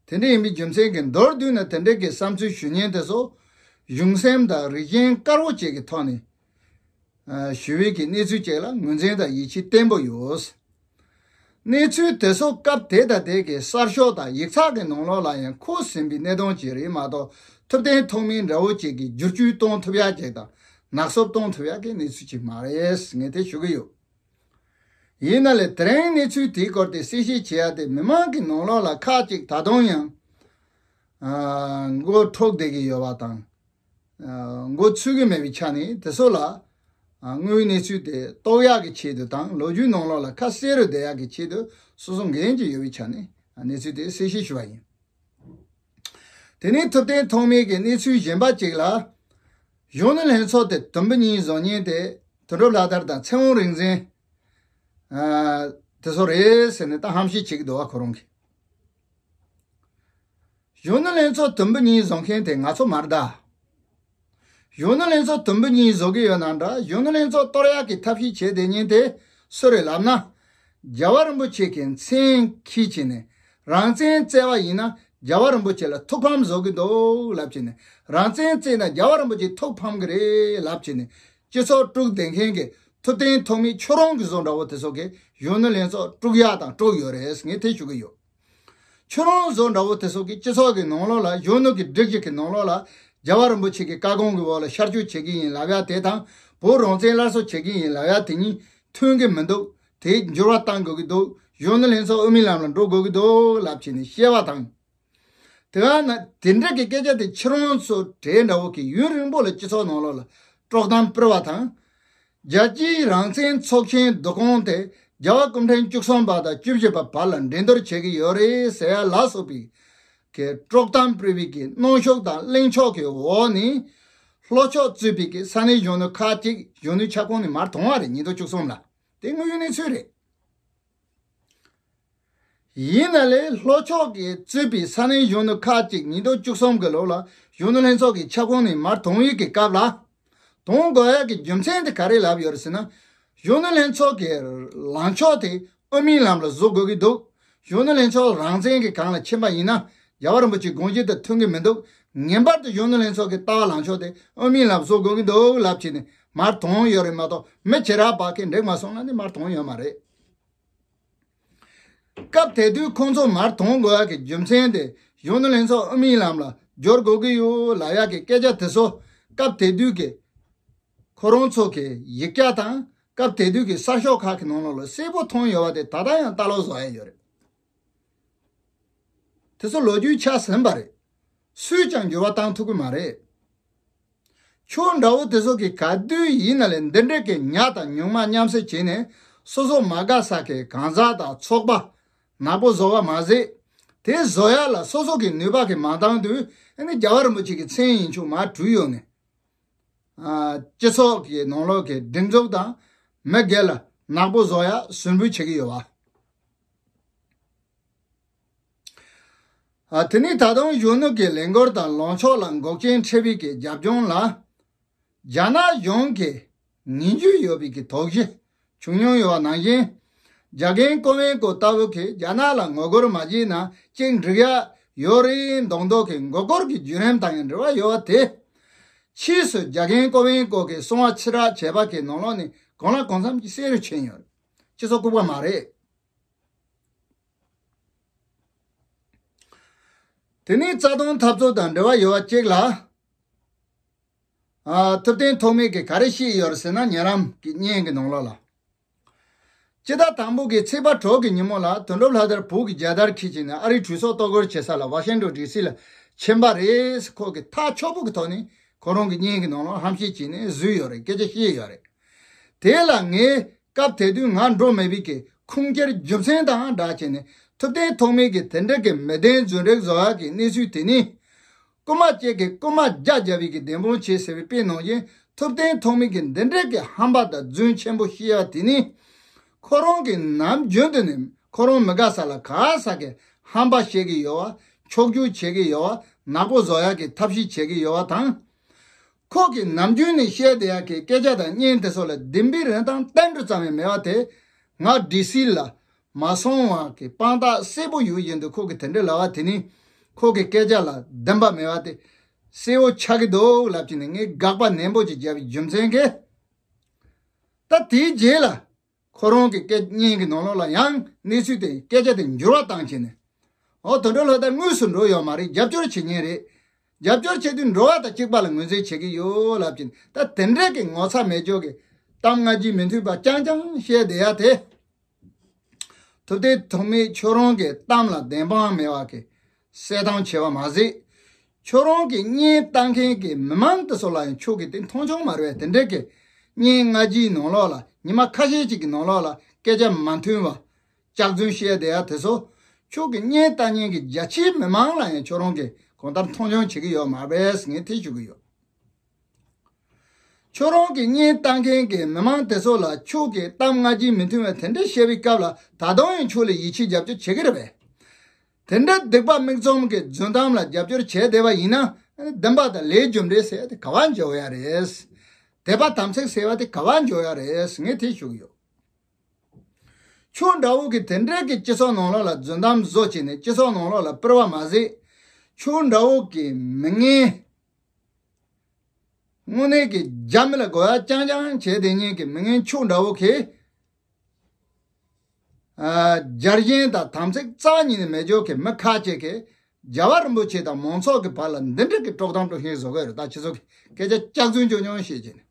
དེ་འདྲ་ཡིན་པའི་རྒྱུ་མཚན་གྱིས་མདོར་བསྡུས་ན་དེ་འདྲའི་གི་བསམ་ཚུལ་ཞུ་མཁན་དེ་ཚོ་གཞུང་སེམས་དང་རིགས་ཞེན་དཀར་པོ་བཅས་ཀྱི་ཐོག་ནས་ཞུ་བའི་གི་གནས་ཚུལ་བཅས་ལ་ངོས་འཛིན་དང་ཡིད་ཆེས་བརྟན་པོ་ཡོད། གནས་ཚུལ་དེ་ཚོ་སྐབས་དེ་དང་དེ་གའི་གསར་ཤོག་དང་ཡིག་ཚགས་ཀྱི་ནང་ལོགས་ལ་ཡང་འཁོད་ཟིན་པའི་གནད་དོན་ཅིག་རེད་མ་གཏོགས། ཐུབ་བསྟན་ཐོགས་མེད་འདྲ་བོ་ཅིག་གིས་བསྒྱུར་བཅོས་གཏོང་ཐུབ་ཡག་ཅིག་དང་ ནག་སོབ་གཏོང་ཐུབ་ཡག་གི་གནས་ཚུལ་ཅིག་མ་རེད། ངས་དེ་ཞུ་གི་ཡོད། ཡིན་ན་ལས་དེ་རིང་གནས་ཚུལ་དེའི་སྐོར་དེ་གསལ་བཤད་བྱེད་ཡ་དེ་མི་མང་གི་ནང་ལོགས་ལ་ཁག་ཅིག་ད་དུང་ཡང་ཨ་མགོ་འཁྲུག་བསྡད་ཀྱི་ཡོད་པ་དང་། ཨ་མགོ་ཚོས་ཀྱི་མེད་པའི་ཆ་ནས་དེ་ཚོ་ལ་ཨ་དངོས་ཡོད་གནས་ཚུལ་དེ་རྟོགས་ཡག་གི་ཆེད་དུ་དང་ལོ་རྒྱུས་ནང་ལོགས་ལ་ཁ་གསལ་རུ་བསྡད་ཡག་གི་ཆེད་དུ་སོ་སོ་འགན་ཅིག་ཡོད་པའི་ཆ་ནས་ཨ་གནས་ཚུལ་དེ་གསལ་བཤད་ཞུ་བ་ཡིན། དེ་ནས་ཐུབ་བསྟན་ཐོགས་མེད་ཀྱི་གནས་ཚུལ་གཞན་པ་གཅིག་ལ། གཞོན་ནུ་ལྷན་ཚོགས་དེ་དུམ་བུ་གཉིས་བཟོ་མཁན་དེ་དོན་གྲུབ་ལྷ་དར་དང་ཚེ་དབང་རིག་འཛིན། ཨ་དེ་ཚོ་རེད་ཟེར་ནས་ད་ཧམ་བཤད་བྱེད་ཀྱི་འདུག་བ་ཁོ་རང་གིས། གཞོན་ནུ་ལྷན་ཚོགས་དུམ་བུ་གཉིས་བཟོ་མཁན་དེ་ང་ཚོ་མ་རེད་ད། གཞོན་ནུ་ལྷན་ཚོགས་དུམ་བུ་གཉིས་བཟོ་གི་ཡོད་ན་འདྲ། གཞོན་ནུ་ལྷན་ཚོགས་གཏོར་ཡག་གི་ཐབས་ཤེས་བྱས་བསྡད་མཁན་དེ་སུ་རེད་ལབ་ན། རྒྱལ་བ་རིན་པོ་ཆེ་གི་མཚན་འཁྱེར་བྱས་ནས་རང་བཙན་བརྩད་པ་ཡིན་ན་རྒྱལ་བ་རིན་པོ་ཆེ་ལ་ཐུགས་ཕམ་བཟོ་གི་འདུག་ལབ་བྱས་ནས། རང་བཙན་བརྩད་ན་རྒྱལ་བ་རིན་པོ་ཆེ་ཐུགས་ཕམ་གི་རེད་ལབ་བྱས་ནས། སྤྱི་ཚོགས་དཀྲུགས་བསྡད་མཁན་གྱི་ཐུབ་བསྟན་ཐོགས་མེད་ཁྱོད་རང་གི་བཟོ་འདྲ་བོ་དེ་ཚོ་གིས་གཞོན་ནུ་ལྷན་ཚོགས་དཀྲུགས་ཡག་དང་དཀྲུགས་ཡོད་རེད། ངས་དེ་ཞུ་གི་ཡོད། ཁྱོད་རང་བཟོ་འདྲ་བོ་དེ་ཚོ་གིས་སྤྱི་ཚོགས་ཀྱི་ནང་ལོགས་ལ་གཞོན་ནུ་གི་སྒྲིག་གཞི་གི་ནང་ལོགས་ལ་རྒྱལ་བ་རིན་པོ་ཆེ་གི་བཀའ་དགོངས་ཀྱི་འོག་ལ་ཤར་བསྐྱོད་བྱེད་ཀྱི་ཡིན་ལབ་ཡ་དེ་དང་བོད་རང་བཙན་སླར་གསོ་བྱེད་ཀྱི་ཡིན་ལབ་ཡ་དེ་གཉིས་མཐུན་གྱི་མི་འདུག་དེ་འགྱུར་བ་གཏང་དགོས་ཀྱི་འདུག་གཞོན་ནུ་ལྷན་ཚོགས་དབུ་མའི་ལམ་ལ་འགྲོ་དགོས་ཀྱི་འདུག་ལབ་བྱས་ནས་བཤད་པ་དང་། དེ་ག་ན་དེ་འདྲ་གི་སྐད་ཆ་དེ་ཁྱེད་རང་ཚོ་གྲས་འདྲ་བོ་གིས་ཡུན་རིང་པོ་ལ་སྤྱི་ཚོགས་ནང་ལོགས་ལ་དཀྲོག་གཏམ་སྤེལ་བ་དང་། རྒྱལ་སྤྱིའི་རང་བཙན་ཚོགས་ཆེན་བསྡུ་སྐོང་དེ་རྒྱལ་བ་སྐུ་ཕྲེང་བཅུ་གསུམ་པ་དང་བཅུ་བཞི་པ་བར་ལ་འགྲན་བསྡུར་བྱེད་ཀྱི་ཡོད་རེད་ཟེར་ཡ་ལ་སོགས་པའི་གི་དཀྲོག་གཏམ་སྤེལ་བའི་གི་གནོན་ཤུགས་དང་གླེང་ཕྱོགས་ཀྱི་འོག་ནས། ལྷོ་ཕྱོགས་གཙོས་པའི་གི་ས་གནས་གཞོན་ནུ་ཁག་ཅིག་གཞོན་ནུའི་ཁྱབ་ཁོངས་ནས་མར་ཐོན་པ་རེད། ཉིས་སྟོང་བཅུ་གསུམ་ལ། དེ་དངོས་ཡོད་གནས་ཚུལ་རེད། ཡིན་ན་ལས་ལྷོ་ཕྱོགས་ཀྱིས་གཙོས་པའི་ས་གནས་གཞོན་ནུ་ཁག་ཅིག་ཉིས་སྟོང་བཅུ་གསུམ་གྱི་ལོ་ལ་གཞོན་ནུ་ལྷན་ཚོགས་ཀྱི་ཁྱབ་ཁོངས་ནས་མར་ཐོན་ཡས་ཀྱི་སྐབས་ལ། ཐོན་དགོས་ཡག་གི་རྒྱུ་མཚན་དེ་ག་རེ་ལབ་ཡོད་རེད་ཟེར་ན། གཞོན་ནུ་ལྷན་ཚོགས་ཀྱི་ལངས་ཕྱོགས་དེ་དབུ་མའི་ལམ་ལ་བཟོ་དགོས་ཀྱི་འདུག་གཞོན་ནུ་ལྷན་ཚོགས་རང་བཙན་གྱི་སྒང་ལ་ཕྱིན་པ་ཡིན་ན་རྒྱལ་བ་རིན་པོ་ཆེའི་དགོངས་གཞི་དང་མཐུན་གྱི་མི་འདུག་ངེས་པར་དུ་གཞོན་ནུ་ལྷན་ཚོགས་ཀྱི་ལྟ་བ་ལངས་ཕྱོགས་དེ་དབུ་མའི་ལམ་བཟོ་དགོས་ཀྱི་འདུག་ལབ་བྱས་ནས་མར་ཐོན་ཡོད་རེད་མ་གཏོགས། མི་བྱེ་བྲག་པ་གིས་འགྲིག་མ་སོང་ལབ་ནས་མར་ཐོན་ཡོད་མ་རེད། སྐབས་དེ་དུས་ཁོང་ཚོ་མར་ཐོན་དགོས་ཡག་གི་རྒྱུ་མཚན་དེ་གཞོན་ནུ་ལྷན་ཚོགས་དབུ་མའི་ལམ་ལ་འབྱོར་དགོས་ཀྱི་ཡོད་ལབ་ཡག་གི་སྐད་ཆ་དེ་ཚོ་སྐབས་དེ་དུས་ཀྱི་ཁོ་རང་ཚོ་གི་ཡིག་ཆ་དང་སྐབས་དེ་དུས་ཀྱི་གསར་ཤོག་ཁག་གི་ནང་ལོགས་ལ་གསལ་པོ་མཐོང་ཡོད་པ་དེ་ད་ལྟ་ཡང་ལྟ་ཀློག་བཟོ་ཡ་ཡོད་རེད། དེ་ཚོ་ལོ་རྒྱུས་ཆགས་ཟིན་པ་རེད། སུས་ཀྱང་འགྱུར་བ་བཏང་ཐུབ་ཀྱི་མ་རེད། ཁྱོད་འདྲ་བོ་དེ་ཚོ་གིས་ག་དུས་ཡིན་ན་ལས་འདི་འདྲས་ཀྱི་ཉག་དང་ཉུང་མ་མཉམ་བསྲེས་བྱས་ནས་སོ་སོ་མ་དགའ་ས་གི་གང་ཟག་དང་ཚོགས་པ་ནག་པོ་བཟོ་བ་མ་ཟད། དེ་བཟོ་ཡ་ལ་སོ་སོ་གི་ནུས་པ་གིས་མ་འདང་དུས་ཨ་ནི་རྒྱལ་བ་རིན་པོ་ཆེ་གི་མཚན་ཡིན་ཆོག་མར་བྲུས་ཡོང་ནས། ཨ་སྤྱི་ཚོགས་ཀྱི་ནང་ལོགས་ཀྱི་སྒྲིག་འཛུགས་དང་མི་སྒེར་ལ་ནག་པོ་བཟོ་ཡ་ཟུར་འབུད་བྱེད་ཀྱི་ཡོད་པ། ཨ་དེ་ནས་ད་དུང་གཞོན་ནུ་གི་ལས་འགུལ་དང་ལངས་ཕྱོགས་ལ་འགོག་རྐྱེན་འཕྲད་པའི་གི་རྒྱབ་ལྗོངས་ལ། རྒྱ་ནག་གཞུང་གི་ངན་ཇུས་ཡོད་པའི་གི་དོགས་གཞི་བྱུང་མྱོང་ཡོད་པ་ནང་བཞིན། རྒྱ་རྒན་ཀོ་ཝེན་ཀོ་ལྟ་བུ་གིས་རྒྱ་ནག་ལ་ངོ་རྒོལ་མ་བྱས་ན་གཅིག་འགྲིག་ཡ་ཡོད་རེད་མདོག་མདོག་གི་མགོ་སྐོར་གྱི་བརྒྱུད་རིམ་དང་ཡང་འབྲེལ་བ་ཡོད་པ་དེ། ཕྱིས་སུ་རྒྱ་རྒན་ཀོ་ཝེན་ཀོ་གིས་གསང་བ་ཕྱིར་བསྒྲགས་བྱས་པ་གི་ནང་ལོགས་ནས་གང་ལ་གང་འཚམ་གྱི་གསལ་རུ་ཕྱིན་ཡོད་རེད། སྤྱི་ཚོགས་ལྐུགས་པ་མ་རེད། དེ་ནས་རྩ་དོན་འཐབ་རྩོད་དང་འབྲེལ་བ་ཡོད་པ་གཅིག་ལ། ཨ་ཐུབ་བསྟན་ཐོགས་མེད་ཀྱིས་ག་རེ་བཤད་ཡོད་རེད་ཟེར་ན། ཉེ་རབས་ཀྱི་བརྙན་གྱི་ནང་ལོགས་ལ། སྤྱི་ཟླ་དང་པོ་གི་ཚེས་པ་དྲུག་གི་ཉིན་མོ་ལ་དོན་གྲུབ་ལྷ་དར་བོད་ཀྱི་རྒྱལ་དར་འཁྱེར་བྱས་ནས་ཨ་རིའི་གྲོས་ཚོགས་གཏོར་རྒོལ་བྱེད་ས་ལ་ཝ་ཤིང་ཏོན་ཌི་སི་ལ་ཕྱིན་པ་རེད། ཁོ་གིས་ཐག་ཆོད་པོ་གི་ཐོག་ནས་ཁོ་རང་གི་བརྙན་གྱི་ནང་ལ་ཧམ་བཤད་བྱས་ནས་བཟོས་ཡོད་རེད། སྐད་ཆ་བཤད་ཡོད་རེད། དེ་ལ་ངས་སྐབས་དེ་དུས་ང་འགྲོ་མེད་པའི་གི་ཁུངས་སྐྱེལ་རྒྱུ་མཚན་དང་སྦྲགས་བྱས་ནས་ཐུབ་བསྟན་ཐོགས་མེད་ཀྱིས་དེ་འདྲ་གི་མི་བདེན་རྫུན་སྒྲིག་བཟོ་ཡག་གི་གནས་ཚུལ་དེ་ནི། རྐུན་མ་གཅིག་གིས་རྐུན་མ་བརྒྱ་བརྒྱབ་པའི་གི་བདེན་དཔང་བྱེད་ཟེར་བའི་དཔེ་ནང་བཞིན། ཐུབ་བསྟན་ཐོགས་མེད་ཀྱིས་འདི་འདྲའི་གི་ཧམ་པ་དང་རྫུན་ཆེན་པོ་བཤད་ཡ་དེ་ནི། ཁོ་རང་གིས་ནམ་རྒྱུན་དུ་ནས་ཁོ་རང་མི་དགའ་ས་ལ་ག་ས་གི་ཧམ་པ་བཤད་ཀྱི་ཡོད་པ། འཁྱོག་བརྗོད་བྱེད་ཀྱི་ཡོད་པ། ནག་པོ་བཟོ་ཡ་གི་ཐབས་ཤེས་བྱེད་ཀྱི་ཡོད་པ་དང་། ཁོ་གིས་ནམ་རྒྱུན་ནས་བཤད་བསྡད་ཡ་གི་སྐད་ཆ་དང་བརྙན་དེ་ཚོ་ལ་བདེན་པའི་རིན་ཐང་ཏན་ཏིག་ཙམ་ཡང་མེད་པ་དེ། ང་ཌི་སི་ལ་མ་སོང་བ་གི་དཔང་རྟགས་གསལ་པོ་ཡོད་བཞིན་དུ་ཁོ་གིས་དེ་འདྲ་ལབ་པ་དེ་ནི་ཁོ་གི་སྐད་ཆ་ལ་བདེན་པ་མེད་པ་དེ་གསལ་པོ་ཆགས་ཀྱི་འདུག་ལབ་ཀྱི་ནས་ངས་དགག་པ་ནན་པོ་ཅིག་བརྒྱབ་པའི་རྒྱུ་མཚན་གྱིས། ད་དེའི་རྗེས་ལ་ཁོ་རང་གི་སྐད་བརྙན་གྱི་ནང་ལོགས་ལ་ཡང་གནས་ཚུལ་དེ་སྐད་ཆ་དེ་འགྱུར་བ་བཏང་བྱས་ནས། ཨོ་དོན་གྲུབ་ལྷ་དར་དངོས་སུ་འགྲོ་ཡོད་མ་རེད། རྒྱབ་སྐྱོར་བྱེད་མཁན་རེད། རྒྱབ་སྐྱོར་བྱེད་དུས་འགྲོ་བ་དང་གཅིག་པ་ལ་ངོས་འཛིན་བྱེད་ཀྱི་ཡོད་ལབ་ཀྱིན། ད་དེ་འདྲའི་གི་ངོ་ཚ་མེད་ཅོག་གི་གཏམ་སྔ་རྗེས་མི་མཐུན་པ་རྐྱང་རྐྱང་བཤད་བསྡད་ཡ་དེ། ཐུབ་བསྟན་ཐོགས་མེད་ཁྱོད་རང་གི་གཏམ་ལ་བདེན་དཔང་མེད་པ་གི་གསལ་སྟོན་བྱས་པ་མ་ཟད། ཁྱོད་རང་གི་བརྙན་བལྟ་མཁན་གྱི་མི་མང་དེ་ཚོ་ལ་ཡང་ཁྱོད་ཀྱིས་དེ་མཐོང་ཆུང་མ་རེད་པས། དེ་འདྲའི་གི་བརྙན་སྔ་རྗེས་ནང་ལོགས་ལ་ཉི་མ་ཁ་ཤས་ཅིག་གི་ནང་ལོགས་ལ་སྐད་ཆ་མ་མཐུན་པ། སྐྱག་རྫུན་བཤད་བསྡད་ཡ་དེ་ཚོ། ཁྱོད་ཀྱི་བརྙན་བལྟ་མཁན་གྱི་རྒྱ་ཆེའི་མི་མང་ལ་ཡང་ཁྱོད་རང་གིས་གང་ལྟར་མཐོང་ཆུང་བྱེད་ཀྱི་ཡོད་མ་རེད་པས་ངས་དེ་ཞུ་གི་ཡོད། ཁྱོད་རང་གི་བརྙན་བལྟ་མཁན་གྱི་མི་མང་དེ་ཚོ་ལ་ཁྱོད་ཀྱིས་གཏམ་སྔ་རྗེས་མི་མཐུན་པ་དེ་འདྲ་བཤད་པའི་སྐབས་ལ་ད་དུང་ཡང་ཁྱོད་ལ་ཡིད་ཆེས་རྒྱབ་སྐྱོར་བྱེད་ཀྱི་རེད་པས། དེ་འདྲ་སྡིག་པ་མིག་བཙུམ་གྱི་རྫུན་གཏམ་ལ་རྒྱབ་སྐྱོར་བྱས་བསྡད་པ་ཡིན་ན། བདེན་པ་དང་ལས་རྒྱུ་འབྲས་ཟེར་ཡ་དེ་ག་པར་འགྱོ་ཡ་རེད། དད་པ་དམ་ཚིག་ཟེར་བ་དེ་ག་པར་འགྱོ་ཡ་རེད་ངས་དེ་ཞུ་གི་ཡོད། ཁྱོད་འདྲ་བོ་གི་དེ་འདྲའི་གི་སྤྱི་ཚོགས་ནང་ལོགས་ལ་རྫུན་གཏམ་བཟོ་བྱས་ནས་སྤྱི་ཚོགས་ནང་ལོགས་ལ་སྤེལ་བ་མ་ཟད། ཁྱོད་འདྲ་བོ་གི་མི་ངན། དངོས་གནས་ཀྱི་རྒྱ་མི་ལ་དགོས་ཡ་རྐྱང་རྐྱང་བྱས་བསྡད་མཁན་གྱི་མི་ངན་ཁྱོད་འདྲ་བོ་གིས། ཨ། རྒྱལ་ཞེན་དང་དམ་ཚིག་རྩ་བ་ཉིད་ནས་མེད་ཅོག་གི་མི་ཁ་ཅིག་གིས་རྒྱལ་བ་རིན་པོ་ཆེ་དང་མང་ཚོགས་ཀྱི་བར་ལ་འདི་འདྲ་གི་དཀྲོག་གཏམ་དཀྲོག་ཤིང་བཟོ་གི་རེད། ད་སྤྱི་ཚོགས་ཀྱི་སྐད་ཆ་སྐྱག་རྫུན་ཅོ་ཉོང་བཤད་བྱས་ནས།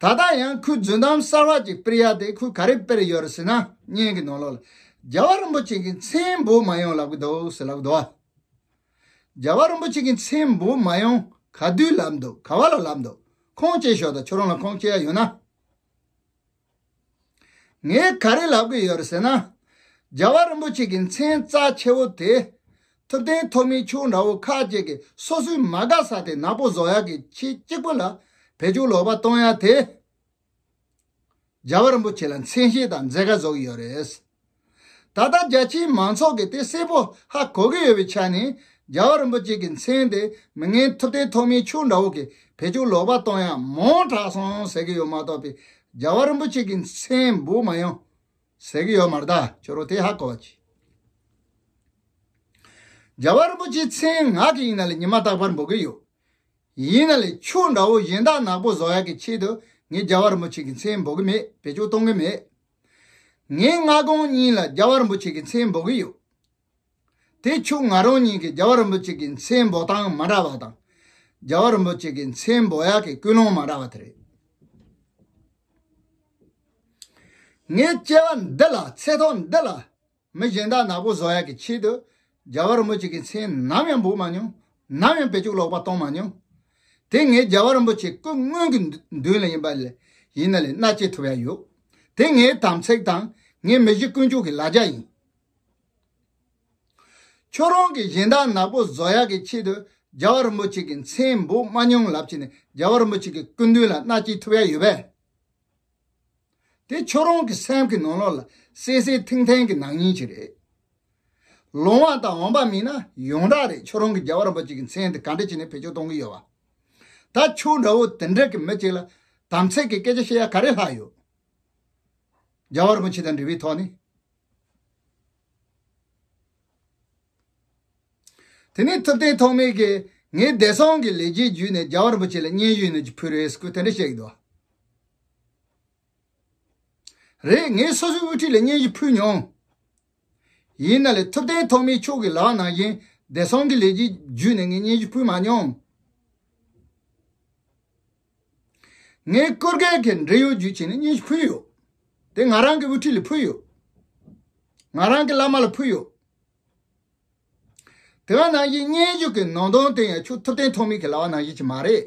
ད་ལྟ་ཡང་ཁོས་རྫུན་གཏམ་གསར་བ་ཅིག་སྤེལ་ཡ་དེ་ཁོས་ག་རེ་སྤེལ་ཡོད་རེད་ཟེར་ན། བརྙན་གྱི་ནང་ལོགས་ལ་རྒྱལ་བ་རིན་པོ་ཆེ་གི་མཚན་འབོད་མ་ཡོང་ལབ་གི་འདུག་ཟེར་ལབ་གི་འདུག་བ། རྒྱལ་བ་རིན་པོ་ཆེ་གི་མཚན་འབོད་མ་ཡོང་ག་དུས་ལབ་འདུག་ག་བ་ལ་ལབ་འདུག་ཁུངས་སྐྱེལ་ཤོག་དང་ཁྱོད་རང་ལ་ཁུངས་སྐྱེལ་ཡ་ཡོད་ན། ངས་ག་རེ་ལབ་གི་ཡོད་རེད་ཟེར་ན། རྒྱལ་བ་རིན་པོ་ཆེ་གི་མཚན་རྩ་ཆེ་བོ་དེ། ཐུབ་བསྟན་ཐོགས་མེད་ཁྱོད་འདྲ་བོ་ཁ་ཅིག་གིས་སོ་སོའི་མ་དགའ་ས་དེ་ནག་པོ་བཟོ་ཡག་གི་ཆེད་གཅིག་པུ་ལ་བེད་སྤྱོད་ལོག་པ་གཏོང་ཡ་དེ། རྒྱལ་བ་རིན་པོ་ཆེ་ལ་མཚན་ཤས་དང་མཛད་དཀའ་བཟོ་གི་ཡོད་རེད། ད་ལྟ་རྒྱ་ཆེའི་མང་ཚོགས་ཀྱིས་དེ་གསལ་པོ་ཧ་གོ་གི་ཡོད་པའི་ཆ་ནས། རྒྱལ་བ་རིན་པོ་ཆེ་གི་མཚན་དེ་མི་ངན་ཐུབ་བསྟན་ཐོགས་མེད་ཁྱོད་འདྲ་བོ་གིས་བེད་སྤྱོད་ལོག་པ་གཏོང་ཡ་མང་དྲགས་སོང་ཟེར་གི་ཡོད་མ་གཏོགས་པའི། རྒྱལ་བ་རིན་པོ་ཆེ་གི་མཚན་འབོད་མ་ཡོང་ཟེར་གི་ཡོད་མ་རེད། ད་ཁྱོད་རང་དེ་ཧ་གོ་བ་གྱིས། རྒྱལ་བ་རིན་པོ་ཆེའི་མཚན་ང་གིས་ཡིན་ན་ལས་ཉི་མ་རྟག་པར་འབོད་གི་ཡོད། ཡིན་ན་ལས་ཁྱོད་འདྲ་བོ་གཞན་དག་ནག་པོ་བཟོ་ཡག་གི་ཆེད་དུ་ངས་རྒྱལ་བ་རིན་པོ་ཆེ་གི་མཚན་འབོད་གི་མེད། བེད་སྤྱོད་གཏོང་གི་མེད། ངའི་སྔ་དགོང་གཉིས་ལ་རྒྱལ་བ་རིན་པོ་ཆེ་གི་མཚན་འབོད་གི་ཡོད། དེ་ཁྱོད་ང་རང་གཉིས་ཀྱིས་རྒྱལ་བ་རིན་པོ་ཆེ་གི་མཚན་འབོད་སྟངས་མ་འདྲ་བ་དང་། རྒྱལ་བ་རིན་པོ་ཆེ་གི་མཚན་འབོད་ཡག་གི་ཀུན་སློང་མ་འདྲ་བ་དེ་རེད། ངའི་སྐྱེ་བ་འདི་ལ་ཚེ་ཐོག་འདི་ལ། མི་གཞན་དག་ནག་པོ་བཟོ་ཡག་གི་ཆེད་དུ། རྒྱལ་བ་རིན་པོ་ཆེ་གི་མཚན་ནམ་ཡང་འབོད་མ་མྱོང་། ནམ་ཡང་བེད་སྤྱོད་ལོག་པ་གཏོང་མ་མྱོང་། དེ་ངས་རྒྱལ་བ་རིན་པོ་ཆེ་སྐུ་སྔོན་གྱི་མདུན་ལ་ཡིན་པ་ལས། ཡིན་ན་ལས་མནའ་སྐྱེལ་ཐུབ་ཡ་ཡོད། དེ་ངའི་དམ་ཚིག་དང་ངའི་མི་གཞི་ཀུན་སྤྱོད་ཀྱི་ལ་རྒྱ་ཡིན། ཁྱོད་རང་གིས་གཞན་དག་ནག་པོ་བཟོ་ཡག་གི་ཆེད་དུ་རྒྱལ་བ་རིན་པོ་ཆེ་གི་མཚན་འབོད་མ་མྱོང་ལབ་བྱས་ནས་རྒྱལ་བ་རིན་པོ་ཆེ་གི་སྐུ་མདུན་ལ་མནའ་སྐྱེལ་ཐུབ་ཡ་ཡོད་པས། དེ་ཁྱོད་རང་གི་སེམས་ཀྱི་ནང་ལོགས་ལ་གསལ་གསལ་ཐིང་ཐིང་གི་ནག་ཉེས་ཅིག་རེད། ལོང་བ་དང་འོང་བ་མིན་ན་ཡོངས་གྲགས་རེད། ཁྱོད་རང་གི་རྒྱལ་བ་རིན་པོ་ཆེ་གི་མཚན་དེ་ག་འདྲ་བྱས་ནས་བེད་སྤྱོད་གཏོང་གི་ཡོད་བ། ད་ཁྱོད་འདྲ་བོ་དེ་འདྲ་གི་མི་གཅིག་ལ་དམ་ཚིག་གི་སྐད་ཆ་བཤད་ཡ་ག་རེ་ལྷག་ཡོད། རྒྱལ་བ་རིན་པོ་ཆེ་དང་འབྲེལ་བའི་ཐོག་ནས། དེ་ནས་ཐུབ་བསྟན་ཐོགས་མེད་ཀྱིས་ངས་བདེ་སྲུང་གི་ལས་བྱེད་བརྒྱུད་ནས་རྒྱལ་བ་རིན་པོ་ཆེ་ལ་སྙན་ཞུ་ནས་ཅིག་ཕུལ་རེད་ཟེར་ཁོས་དེ་འདྲ་བཤད་ཀྱི་འདུག་རེད། ངས་སོ་སོའི་དབུ་ཁྲིད་ལ་སྙན་ཞུ་ཕུལ་མྱོང་། ཡིན་ན་ལས་ཐུབ་བསྟན་ཐོགས་མེད་མཆོག་གིས་ལབ་པ་ནང་བཞིན་བདེ་སྲུང་གི་ལས་བྱེད་བརྒྱུད་ནས་ངས་སྙན་ཞུ་ཕུལ་མ་མྱོང་། ངས་སྐུ་སྒེར་གྱི་འབྲེལ་ཡོད་བརྒྱུད་བྱས་ནས་སྙན་ཞུ་ཕུལ་ཡོད། དེ་ང་རང་གི་དབུ་ཁྲིད་ལ་ཕུལ་ཡོད། ང་རང་གི་བླ་མ་ལ་ཕུལ་ཡོད། དེ་ག་ནང་བཞིན་སྙན་ཞུ་གི་ནང་དོན་དེ་ཡང་ཁྱོད་ཐུབ་བསྟན་ཐོགས་མེད་ཀྱིས་ལབ་པ་ནང་བཞིན་གྱི་མ་རེད།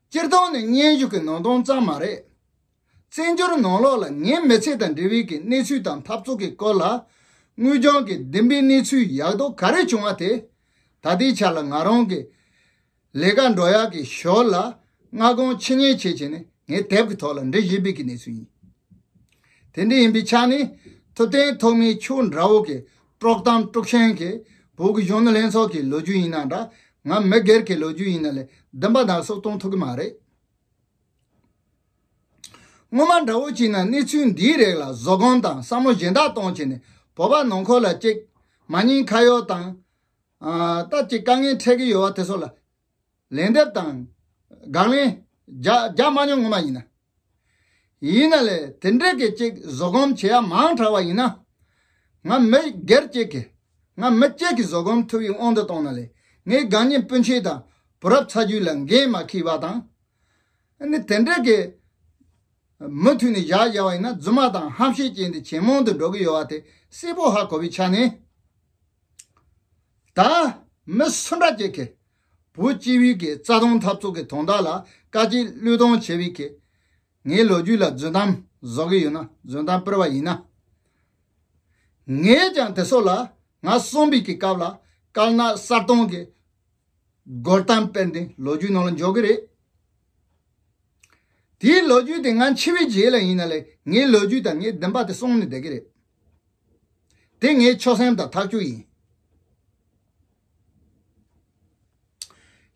སྤྱིར་བཏང་ནས་སྙན་ཞུ་གི་ནང་དོན་ཙམ་མ་རེད། བཙན་བྱོལ་ནང་ལོགས་ལ་ངའི་མི་ཚེ་དང་འབྲེལ་བའི་གི་གནས་ཚུལ་དང་འཐབ་རྩོད་ཀྱི་སྐོར་ལ། དངོས་བྱུང་གི་བདེན་པའི་གནས་ཚུལ་ཡག་སྡུག་ག་རེ་བྱུང་བ་དེ། ད་ལྟའི་ཆ་ལ་ང་རང་གི་ལས་ཀ་འགྲོ་ཡག་གི་ཞོར་ལ་སྔ་དགོང་འཆི་ཉེན་བྱེད་བྱས་ནས་ངས་དེབ་ཀྱི་ཐོག་ལ་འབྲི་བཞིན་པའི་གི་གནས་ཚུལ་ཡིན། དེ་འདྲ་ཡིན་པའི་ཆ་ནས་ཐུབ་བསྟན་ཐོགས་མེད་ཁྱོད་འདྲ་བོ་གི་དཀྲོག་གཏམ་དཀྲོག་ཤིང་གི་བོད་ཀྱི་གཞོན་ནུ་ལྷན་ཚོགས་ཀྱི་ལོ་རྒྱུས་ཡིན་ན་འདྲ། ང་མི་སྒེར་གྱི་ལོ་རྒྱུས་ཡིན་ན་ལས་བདེན་པ་ནག་སོག་གཏོང་ཐུབ་ཀྱི་མ་རེད། སྔོན་མ་འདྲ་བོ་བྱས་ན་གནས་ཚུལ་འདིའི་རིགས་ལ་བཟོད་སྒོམ་དང་བསམ་བློ་གཞན་དག་གཏོང་བྱས་ནས་བོད་པ་ནང་ཁུལ་ལ་གཅིག་མ་ཉེས་ཁ་གཡོག་དང་། ཨ། ད་གཅིག་དཀའ་ངལ་འཕྲད་ཀྱི་ཡོད་པ་དེ་ཚོ་ལ་ལན་འདེབས་དང་དགག་ལན་རྒྱག་རྒྱག་མ་མྱོང་། ངོ་མ་ཡིན་ན། ཡིན་ན་ལས་དེ་འདྲས་ཀྱི་གཅིག་བཟོད་སྒོམ་བྱེད་ཡ་མང་དྲགས་པ་ཡིན་ན། ང་མི་སྒེར་གཅིག་གི་ ང་མི་གཅིག་གི་བཟོད་སྒོམ་ཐུབ་པའི་དབང་དུ་བཏང་ན་ལས། ངའི་དགའ་ཉེ་སྤུན་མཆེད་དང་བུ་རབས་ཚ་རྒྱུད་ལ་འགན་མ་འཁྱེར་བ་དང་། ཨ་ནི་དེ་འདྲ་གི་མུ་མཐུད་ནས་བཞག་བཞག་པ་ཡིན་ན། རྫུན་མ་དང་ཧམ་བཤད་ཅན་དེ་ཇེ་མང་དུ་འགྲོ་གི་ཡོད་པ་དེ་གསལ་པོ་ཧ་གོ་བའི་ཆ་ནས། ད་མི་སུ་འདྲ་ཅིག་གིས་བོད་སྤྱི་བའི་གི་རྩ་དོན་འཐབ་རྩོད་ཀྱི་དོན་དག་ལ་དཀའ་སྤྱད་བློས་གཏོང་བྱེད་པའི་གི་ངའི་ལོ་རྒྱུས་ལ་རྫུན་གཏམ་བཟོ་གི་ཡོད་ན། རྫུན་གཏམ་སྤེལ་བ་ཡིན་ན། ངས་ཀྱང་དེ་ཚོ་ལ་ང་གསོན་པའི་གི་སྐབས་ལ་དཀར་ནག་གསལ་སྟོང་གི་རྒོལ་གཏམ་སྤེལ་ཏེ་ལོ་རྒྱུས་ནང་ལ་འཇོག་གི་རེད། དེའི་ལོ་རྒྱུས་དེ་ང་འཆི་བའི་རྗེས་ལ་ཡིན་ན་ལས། ངའི་ལོ་རྒྱུས་དང་ངའི་བདེན་པ་དེ་གསུངས་ནས་བསྡད་ཀྱི་རེད། དེ་ངའི་ཆོད་སེམས་དང་ཐག་གཅོད་ཡིན།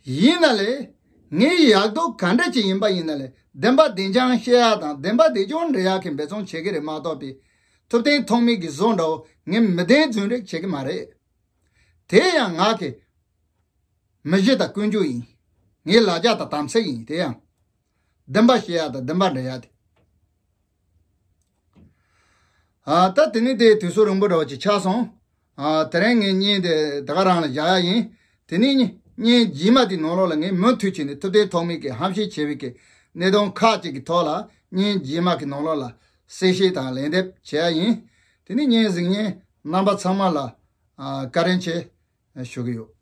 ཡིན་ན་ལས། ངའི་ཡག་སྡུག་ག་འདྲ་ཅིག་ཡིན་པ་ཡིན་ན་ལས། བདེན་པ་བདེན་རྐྱང་བཤད་ཡག་དང་བདེན་པ་བདེན་རྐྱང་འབྲི་ཡག་གི་འབད་བརྩོན་བྱེད་ཀྱི་རེད་མ་གཏོགས་པའི། ཐུབ་བསྟན་ཐོགས་མེད་ཀྱི་བཟོ་འདྲ་བོ་ངས་མི་བདེན་རྫུན་རེད་བྱེད་ཀྱི་མ་རེད། དེ་ཡང་ང་གི་མི་གཞི་དང་ཀུན་སྤྱོད་ཡིན། ངའི་ལ་རྒྱ་དང་དམ་ཚིག་ཡིན། དེ་ཡང་བདེན་པ་བཤད་ཡག་དང་བདེན་པ་འབྲི་ཡག་དེ། ཨ། ད་དེ་ནི་དེ་དུས་ཚོད་རིང་པོ་འདྲ་བོ་ཅིག་ཆགས་སོང་། ཨ། དེ་རིང་ངས་བརྙན་དེ་ད་ག་རང་ལ་བཞག་ཡག་ཡིན། དེ་ནི་བརྙན་རྗེས་མ་དེའི་ནང་ལོགས་ལ་ངས་མུ་མཐུད་བྱས་ནས་ཐུབ་བསྟན་ཐོགས་མེད་ཀྱིས་ཧམ་བཤད་བྱས་པའི་གི་གནད་དོན་ཁག་ཅིག་གི་ཐོག་ལ་བརྙན་རྗེས་མ་གི་ནང་ལོགས་ལ་གསལ་བཤད་དང་ལན་འདེབས་བྱེད་ཡག་ཡིན། དེ་ནི་བརྙན་གཟིགས་མཁན་རྣམ་པ་ཚང་མ་ལ། ཨ། བཀའ་དྲིན་ཆེ་ཞུ་གི་ཡོད།